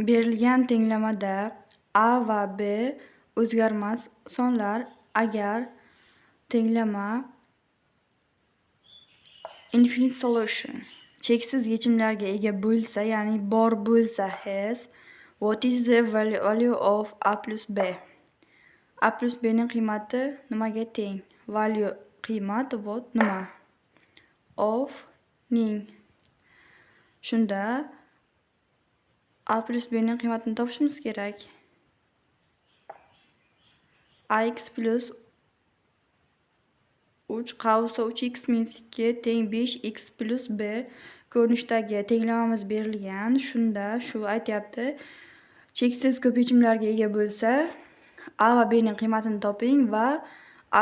Berilgan tenglamada a va b o'zgarmas sonlar. Agar tenglama infinite solution, cheksiz yechimlarga ega bo'lsa, ya'ni bor bo'lsa has, what is the value of a plus b? A plus b ning qiymati nimaga teng? Value qiymat, what nima? Of ning. Shunda a plus b ning qiymatini topishimiz kerak. Ax plus 3 qavsda 3x minus 2 teng 5x plus b ko'rinishdagi tenglamamiz berilgan. Shunda shu aytyapti, cheksiz ko'p yechimlarga ega bo'lsa, a va b ning qiymatini toping va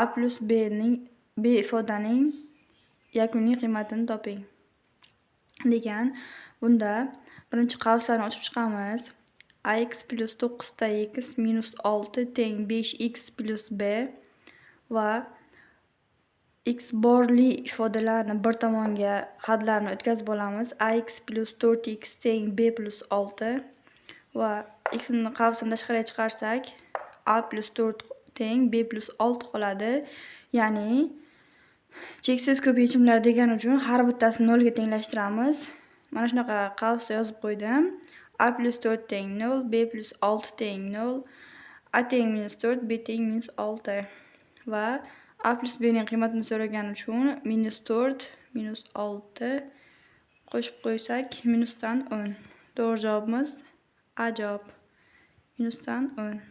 a plus b ning b ifodaning yakuniy qiymatini toping degan. Bunda birinchi qavslarni ochib chiqamiz. Ax plus 9 ta x minus 6 teng 5x plus b va x borli ifodalarni bir tomonga hadlarni o'tkazib olamiz. Ax plus 4x teng b plus 6 va x ni qavsdan tashqariga chiqarsak, a plus 4 teng b plus 6 qoladi. Ya'ni cheksiz ko'p yechimlar degani uchun har bittasini nolga tenglashtiramiz. Mana shunaqa qavsda yozib qo'ydim. A plus 4 teng 0, b plus 6 teng 0, a teng minus 4, b teng minus 6 va a plus b ning qiymatini so'ragani uchun minus 4 minus 6 qo'shib qo'ysak, minusdan 10. To'g'ri javobimiz A javob. Minusdan 10.